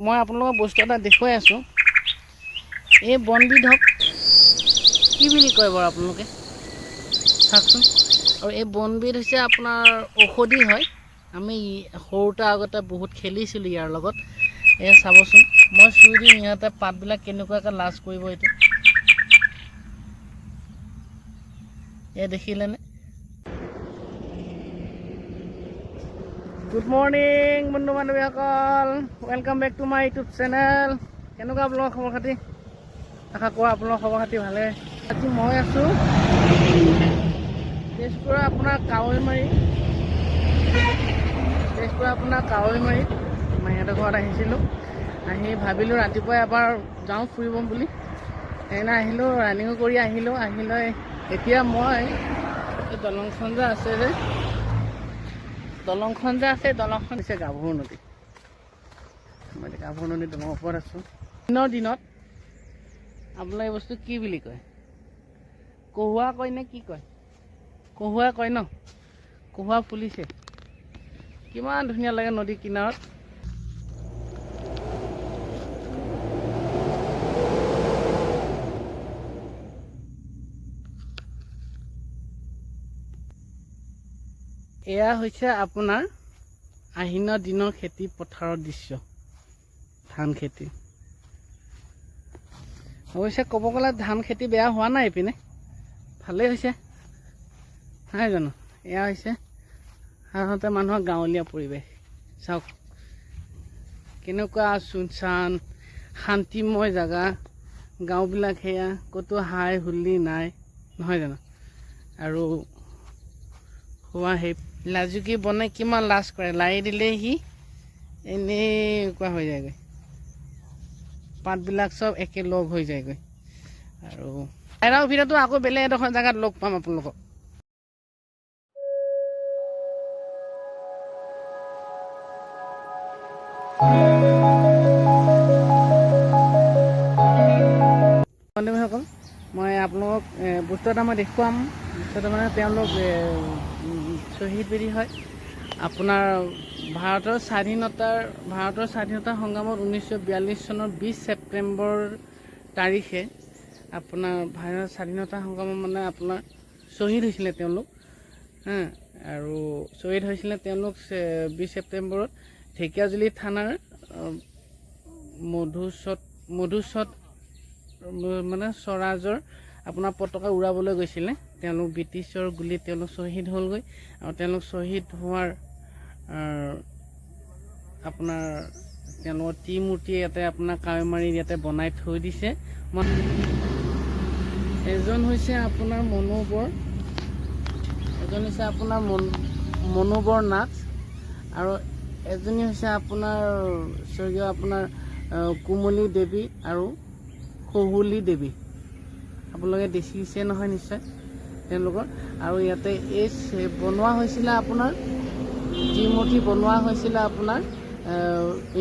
মই আপোনালোকক বস্তু এটা দেখুৱাই আছোঁ। এই বনবিধক কি বুলি কয় বাৰু আপোনালোকে চাওকচোন। আৰু এই বনবিধ হৈছে আপোনাৰ ঔষধি হয়। আমি সৰুতে আগতে বহুত খেলিছিলোঁ ইয়াৰ লগত। এয়া চাবচোন, মই চুই দিম, ইহঁতে পাতবিলাক কেনেকুৱাকৈ লাজ কৰিব এইটো। এয়া দেখিলেনে? গুড মৰ্ণিং বন্ধু বান্ধৱীসকল, welcome back to my YouTube channel. কেনেকুৱা আপোনালোকৰ খবৰ খাতি? আশা কৰোঁ আপোনালোকৰ খবৰ খাতি ভালে। আজি মই আছোঁ তেজপুৰৰ আপোনাৰ কাৱৈমাৰী, তেজপুৰৰ আপোনাৰ কাৱৈমাৰীত মাহীহঁতৰ ঘৰত আহিছিলোঁ। আহি ভাবিলোঁ ৰাতিপুৱাই এবাৰ যাওঁ ফুৰিব বুলি, সেইকাৰণে আহিলোঁ, ৰানিঙো কৰি আহিলোঁ। আহি লৈ এতিয়া মই এই দলংখন যে আছে যে, দলংখন যে আছে, দলংখন হৈছে গাভৰু নদী। মই এতিয়া গাভৰু নদী দলঙৰ ওপৰত আছোঁ। দিনৰ দিনত আপোনালোকে এই বস্তু কি বুলি কয়? কহুৱা কয় নে কি কয়? কহুৱা কয় ন? কহুৱা ফুলিছে, কিমান ধুনীয়া লাগে নদীৰ কিনাৰত। এয়া হৈছে আপোনাৰ আহিনৰ দিনৰ খেতি পথাৰৰ দৃশ্য, ধান খেতি। অৱশ্যে ক'ব গ'লে ধান খেতি বেয়া হোৱা নাই, এইপিনে ভালেই হৈছে, নহয় জানো? এয়া হৈছে সাধাৰণতে মানুহৰ গাঁৱলীয়া পৰিৱেশ। চাওক কেনেকুৱা চুনচান শান্তিময় জেগা গাঁওবিলাক, সেয়া ক'তো হাই হুল্লি নাই, নহয় জানো? আৰু হোৱা সেই লাজুকী বনে কিমান লাজ কৰে, লাৰি দিলেই সি এনেকুৱা হৈ যায়গৈ, পাতবিলাক চব একে লগ হৈ যায়গৈ। আৰু এৰাও ভিডিঅ'টো আকৌ বেলেগ এডোখৰ জেগাত লগ পাম আপোনালোকক। বান্ধৱীসকল, মই আপোনালোকক বস্তু এটা মই দেখুৱাম। বস্তু এটা মানে তেওঁলোক শ্বহীদ বেদী হয় আপোনাৰ ভাৰতৰ স্বাধীনতা সংগ্ৰামত 1942 চনৰ 20 ছেপ্টেম্বৰ তাৰিখে আপোনাৰ ভাৰতৰ স্বাধীনতা সংগ্ৰামত মানে আপোনাৰ শ্বহীদ হৈছিলে তেওঁলোক। হা, আৰু শ্বহীদ হৈছিলে তেওঁলোক 20 ছেপ্টেম্বৰত ঢেকীয়াজুলি থানাৰ মধুচত মানে স্বৰাজৰ আপোনাৰ পতাকা উৰাবলৈ গৈছিলে। তেওঁলোক ব্ৰিটিছৰ গুলীত তেওঁলোক শ্বহীদ হ'লগৈ। আৰু তেওঁলোক শ্বহীদ হোৱাৰ আপোনাৰ তেওঁলোকৰ ত্ৰিমূৰ্তি ইয়াতে আপোনাৰ কাৱৈমাৰী ইয়াতে বনাই থৈ দিছে। এজন হৈছে আপোনাৰ মনোবৰ, এজন হৈছে আপোনাৰ মনোবৰ নাথ, আৰু এজনী হৈছে আপোনাৰ স্বৰ্গীয় আপোনাৰ কুমলী দেৱী আৰু শহুলী দেৱী। আপোনালোকে দেখিছে নহয় নিশ্চয় তেওঁলোকৰ। আৰু ইয়াতে এই বনোৱা হৈছিলে আপোনাৰ ত্ৰিমূৰ্তি বনোৱা হৈছিলে আপোনাৰ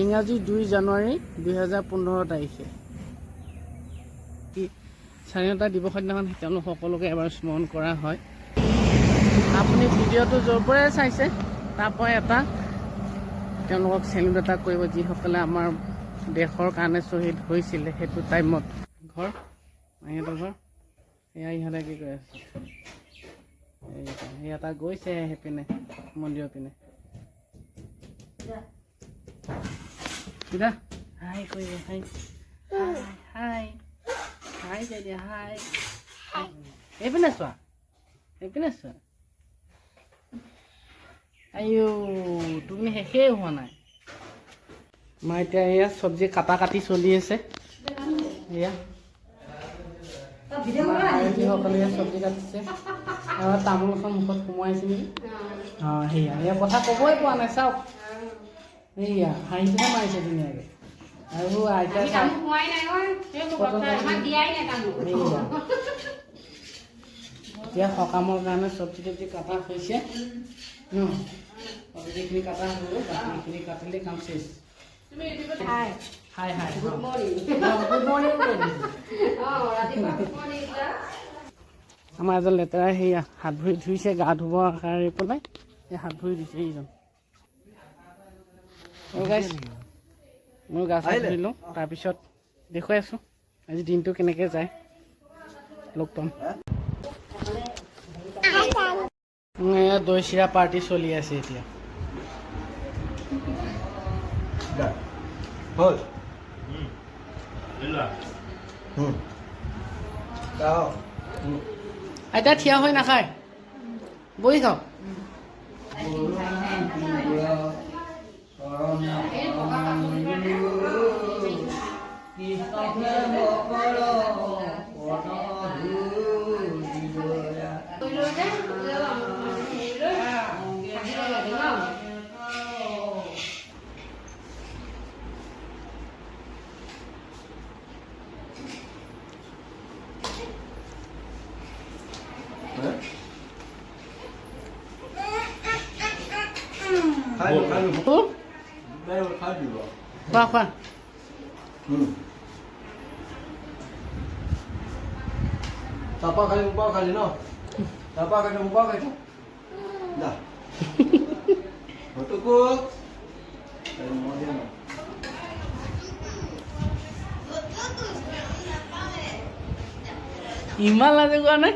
ইংৰাজী 2 জানুৱাৰী 2015 তাৰিখে। স্বাধীনতা দিৱসৰ দিনাখন তেওঁলোক সকলোকে এবাৰ স্মৰণ কৰা হয়। আপুনি ভিডিঅ'টো য'ৰ পৰাই চাইছে তাৰ পৰা এটা তেওঁলোকক চেলুট এটা কৰিব, যিসকলে আমাৰ দেশৰ কাৰণে শ্বহীদ হৈছিলে সেইটো টাইমত। ঘৰ মাহীহঁতৰ ঘৰ এয়া, ইহঁতে কি কৰি আছে? এই এটা গৈছে সেইপিনে মন্দিৰৰ পিনে। হাই কৰিব, হাই হাই হাই হাই যাই দিয়া, হাই এইপিনে চোৱা, এইপিনে চোৱা। আইঅ, তুমি শেষেই হোৱা নাই। আমাৰ এতিয়া এয়া চব্জি কাটা কাটি চলি আছে। এয়া সকলে চব্জি কাটিছে। আৰু তামোল এখন মুখত সোমোৱাইছে নেকি? অঁ, সেয়া এয়া কথা ক'বই পোৱা নাই, চাওক। সেয়া হাঁহিটোহে মাৰিছে ধুনীয়াকৈ। আৰু আইতা এতিয়া সকামৰ কাৰণে চব্জি তব্জি কাটা হৈছে ন? চব্জিখিনি কাটা হৈ গ'ল, বাকীখিনি কাটিলে কাম শেষ। হাই হাই হাই, গুড মৰ্ণিং। Good morning. ৰাতিপুৱা গুড মৰ্ণিং। আমাৰ এজন লেতেৰা সেয়া হাত ভৰি ধুইছে, গা ধুব কাৰণে পেলাই এই হাত ভৰি ধুইছে এইজন। ময়ো গা চা ধুই লওঁ, তাৰপিছত দেখুৱাই আছোঁ আজি দিনটো কেনেকৈ যায়। লগ পাম। এয়া দৈ চিৰা পাৰ্টি চলি আছে এতিয়া। হ'ল। আইতা থিয় হৈ নাখায়, বহি খাওক। খোৱা খোৱা। তাৰপৰা খালি মোৰ পৰা খালি ন, তাৰপৰা খাইছ, মোৰ পৰা খাইছ। যা ইমান লাজে কোৱা নাই।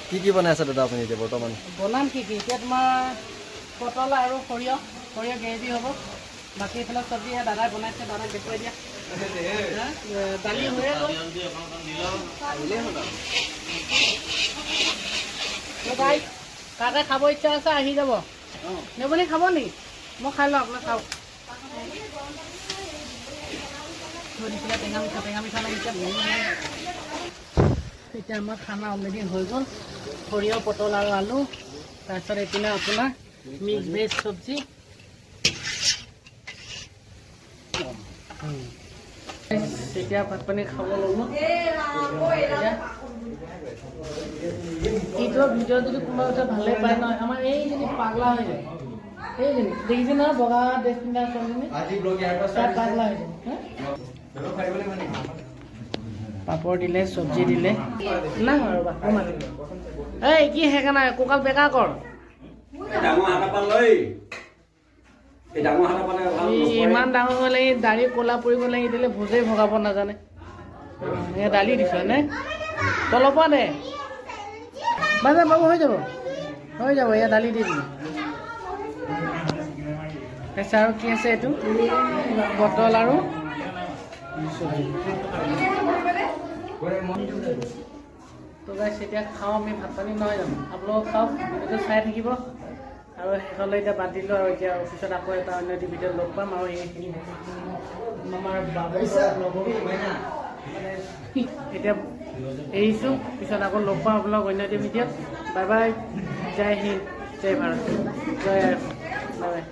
কি কি বনাই আছে দাদা আপুনি এতিয়া বৰ্তমান? বনাম কি কি এতিয়া তোমাৰ পটল আৰু সৰিয়হ, সৰিয়হ গ্ৰেভি হ'ব। বাকী এইফালে চব্জি সেয়া দাদাই বনাইছে, দাদাক দেখুৱাই দিয়া। দালি হৈয়ে গ'ল। তাতে খাব ইচ্ছা আছে আহি যাব। নেবনি খাব নেকি? মই খাই লওঁ, আপোনাক খাওক। থৈ দিছিলে টেঙা মিঠা, টেঙা মিঠা লাগিছে। এতিয়া আমাৰ খানা অলৰেডি হৈ গ'ল, সৰিয়হ পটল আৰু আলু। তাৰপিছত এইপিনে আপোনাৰ মিক্স ভেজ চব্জি। তেতিয়া ভাত পানী খাব ল'লো। এইটো ভিডিঅ' যদি কোনোবা উঠে ভালে পায় নহয়, আমাৰ এইজনী পাগলা হৈ যায়। এইজনী দেখিছে নহয়, বগা ড্ৰেছ পিন্ধা ছোৱালীজনী, তাই পাগলা হৈ যায়। পাপৰ দিলে, চব্জি দিলে। নাই ৰ'বা, এই কি সেইকাৰণে কঁকাল বেকা কৰ। ইমান ডাঙৰ হ'লে দাড়ি ক'লা পৰি গ'লে এতিয়ালৈ ভোজেই ভগাব নাজানে। এয়া দালি দিছ নে তলৰ পৰা দে বাজে বাবু, হৈ যাব হৈ যাব। এয়া দালি দি দিলোঁ। তাৰপিছত আৰু কি আছে, এইটো পটল আৰু চব্জি। তো গাইছ এতিয়া খাওঁ আমি ভাত পানী, নহয় জানো? আপোনালোক খাওক, ভিডিঅ'টো চাই থাকিব। আৰু শেষলৈ এতিয়া বাদ দিলোঁ আৰু এতিয়া পিছত আকৌ এটা অন্য এটি ভিডিঅ'ত লগ পাম। আৰু এইখিনি আমাৰ বাবু লগৰ মানে এতিয়া এৰিছোঁ, পিছত আকৌ লগ পাম আপোনালোক অন্য এটি ভিডিঅ'ত। বাই বাই, জয় হিন্দ, জয় ভাৰত, জয় বাই বাই।